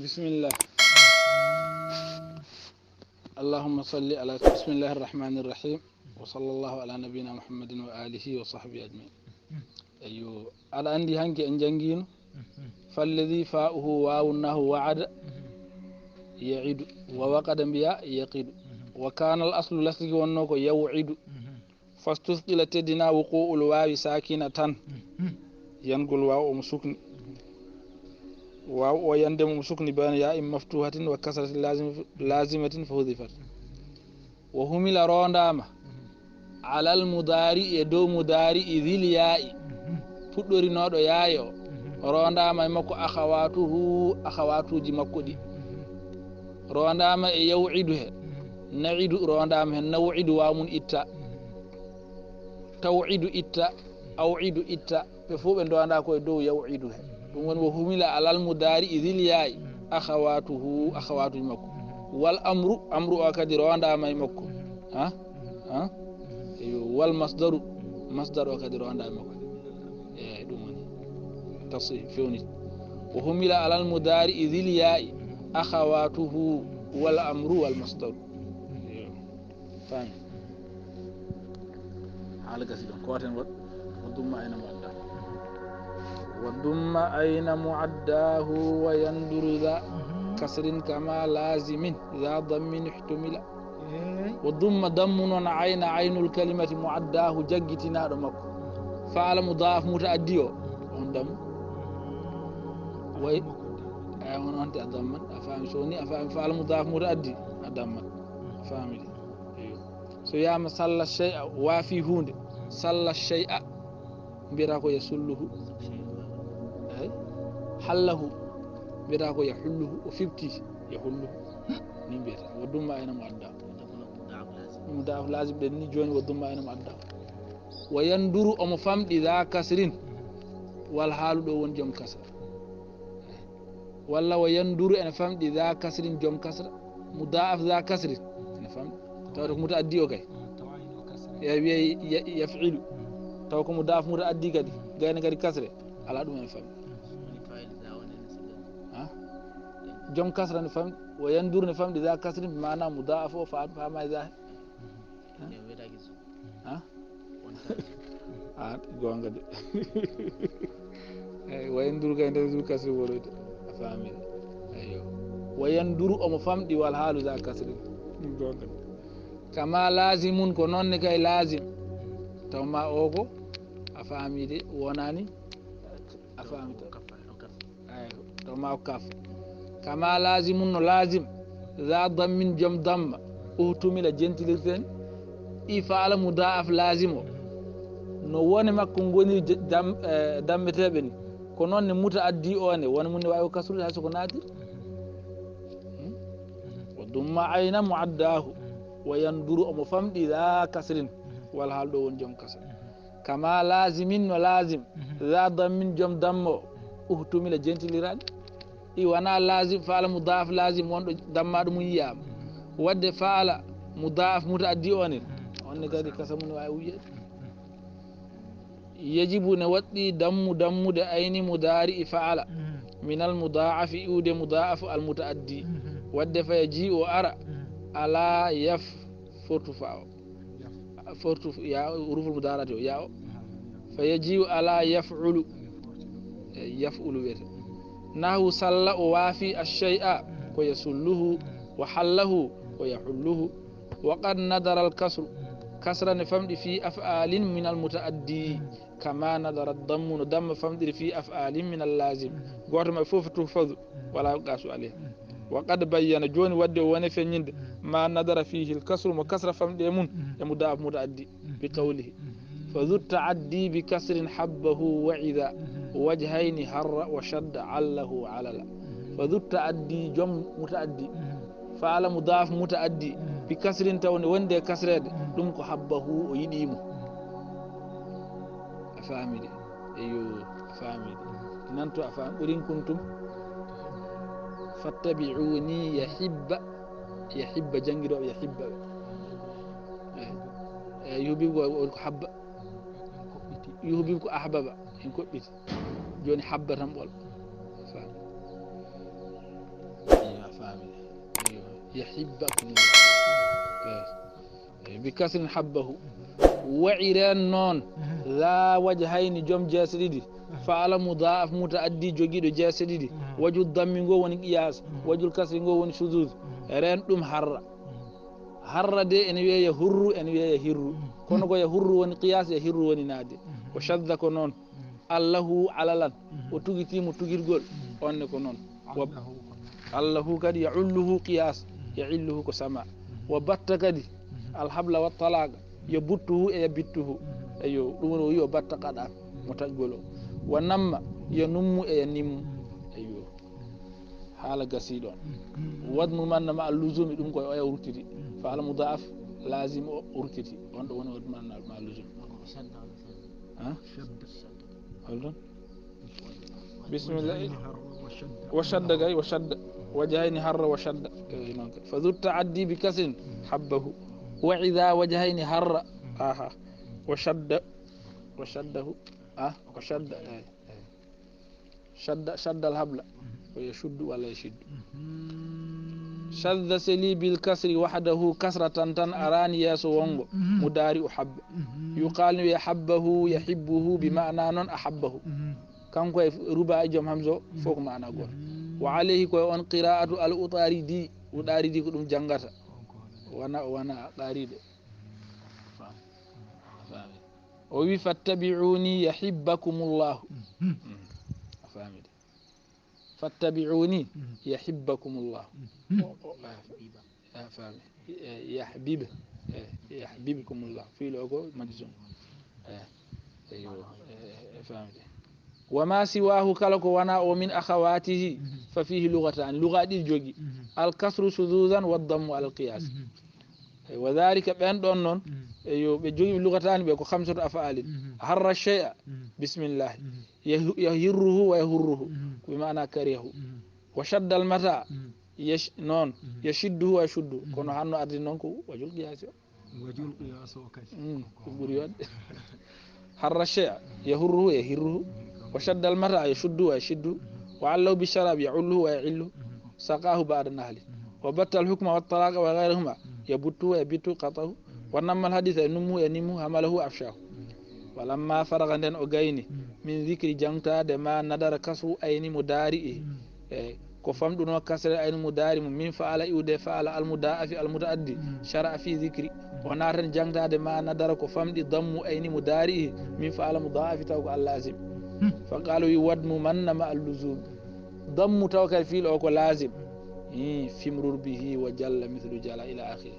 بسم الله. اللهم صل على بسم الله الرحمن الرحيم وصلى الله على نبينا محمد وآله وصحبه أجمعين. أيوه على عندي هنك إن جنجين فالذي فاؤه واونه وعد يعد ووقد بيا يقيد وكان الأصل لسك ونوك يوعد فاستثقل تدنا وقوع الواو ساكنة ينقل واو مسكن واو ويندم مسكن بين ياء مفتوحة وكسرة لازمة فحذفت وهمل رونداما على المضارع يدو مضارع ذي الياء فدوري نودو yaayo rondama e makko akhawatuji makko di rondama e yaw'idu he na'idu rondama he naw'idu wamun itta taw'idu itta aw'idu itta be fu be ndonda ko e dow yaw'idu he dum woni wo humila alal mudari idhil ya'i akhawatuji makko wal amru o kadi rondama e makko wal masdaru o kadi rondama e makko dum woni تصيح فيوني وهمل على المضارع ذي الياء أخواته والأمر والمصدر فاهم حالك سيدون كواتن وضم أين معداه ويندر ذا كسر كما لازم ذا ضم احتمل وضم ضم عين الكلمة معداه جگتنا دمك فعل مضاف متعديو on dam way ay on ante adamman afami soni afami faal mudaf mutaaddi adamman afami so yama salla shay'a wa fi hunde salla shay'a bira ko yasulluhu ay hallahu bira ko yahulluhu o fifti yahulluhu ni bira wadumma ayna muadda mudaf lazim den ni joni wadumma ayna muadda wa yanduru o mo famdi za kasrin wal halu do won jom kasra walla wa yanduru en famdi za kasrin jom kasra mudaaf za kasrin en famdi taw ko mutaaddi o kay ya wi yaf'ilu taw ko mudaaf mutaaddi kadi gayna kadi kasre ala dum en famdi jom kasra ne famdi wa yanduru ne famdi za kasrin maana mudaaf o fa ma za gonga de wayanduru kay nder kasri woloyde a faami ayo wayanduru omo famdi wal halu za kasri gonga kama lazimun ko nonne kay lazim taw ma o ko a faami de wonani a faami ayo taw ma kaf kama lazimun no lazim za dammin jom damma uhtumila jentilirten ifa'ala mudaaf lazimo no woni makko ngoni dammetebe ni ko non ne mutaaddi one woni mun wawi kasrude hay ko naati wa dumma ayna muaddahu wa yanduru o mo famdi za kasrin wal hal do won jom kasr kama lazimin no lazim za dammin jom dammo uhtumila jentilirani i wana lazim faala mudaf lazim won do damma dum yiyam wadde faala mudaf mutaaddi one on kadi kasamun wawi wiyede يجب نودي دمد أين مضارع فعل من المضاعف يود مضاعف المتعدي ود فيجيء أرى على فرتفع يا حروف المضارع يا فيجيء على يفعل بيت نحو صلى وافي الشيء ويسله وحله ويحله وقد ندر الكسر كسرا فمد في أفعال من المتعدي كما نظر الضم ضم فمد في أفعال من اللازم قوات ما فوف تحفظ ولا يقاس عليه وقد بين جون ود ونفنيند ما نظر فيه الكسر وكسر فمد يمون يمضاف متعدي بقوله فذو التعدي بكسر حبه وعذا وجهين هر وشد عله علل فذو التعدي جم متعدي فعل مضاف متعدي بكسر تون وندي كسرede dum ko habbahu o yidimo afamide ayo afamide nanto afam urin kuntum fattabi'uni yahibba jangido yahibba yuhibbu ko habba yuhibbu ko ahbaba en kobbiti joni habba tan bol فاهم يحبكم بكسر حبه وعيران نون لا وجهين جم جاسدي فعل مضاعف متعدي جوجيدو جاسدي وجه الضم غو وني قياس وجه الكسر غو وني شذوذ رين دوم harra de en wiya hurru en wiya hirru kono ko ya hurru woni qiyas ya hirru woni naade ko shadda ko non allahu alalan o tugitimo tugirgol onne ko non allahu kadi ya'ulluhu qiyas ya'illuhu ko sama wa batta kadi alhabla wa talaqa yabuttuhu e yabittuhu ayo dum woni o wi o batta qada mo tajgolo wa namma ya nummu e ya nimmu ayo hala gasido wadmu man ma alluzumi dum ko o yawrutiri فعل مضاعف لازم أركتي وأنت وانا مع اللزوم بسم الله وشد جاي وشد وجهين هر وشد فذو التعدي بكسر حبه وإذا وجهين هر وشد وشده وشد شد الهبل ويشد ولا يشد شذ سلي بالكسر وحده كسرة تن أراني ياسو وونغو مداري أحب يقال يحبه يحبه بمعنى نون أحبه كان كوي رباعي جم همزو فوق معنى غور وعليه كوي أن قراءة الأطاري دي وداري دي كدوم جنغاتا وانا قاري دي وي فاتبعوني يحبكم الله فاهمي فاتبعوني يحبكم الله فاهم يحببكم الله في لوغو مجزوم ايوه فاهم وما سواه كلكو وانا ومن اخواته ففيه لغتان لغه دي جوغي الكسر شذوذا والضم على القياس وذلك بان دون نون ايو be jogi lugatan be ko khamsatu af'al harra shay'a bismillah yahirruhu wa yahurruhu bi ma'ana karihu wa shadda al mata non yashidduhu wa yashuddu kono hanno ardi non ko wajul qiyas o kadi buri wad harra shay'a yahurruhu yahirruhu wa shadda al mata yashuddu wa yashiddu wa allahu bi sharab ya'ulluhu wa ya'illu saqahu ba'da nahli wa batta al hukma wat talaqa wa ghayrihima yabuttu wa yabitu qatahu ونما الحديث نمو ينمو حمله أفشاه ولما فرغ ندن أغيني من ذكر جنتا دما ندر كسو أين مدارئه كفم دون كسر أين مدارئ من فعل يود فعل المدافع المتعدي شرع في ذكر ونارن جنتا دما ندر كفم دي ضم أين مدارئه من فعل مضاعف توك اللازم فقالوا يود من مع اللزوم ضم توك في الأوك لازم في مرور به وجل مثل جل إلى آخره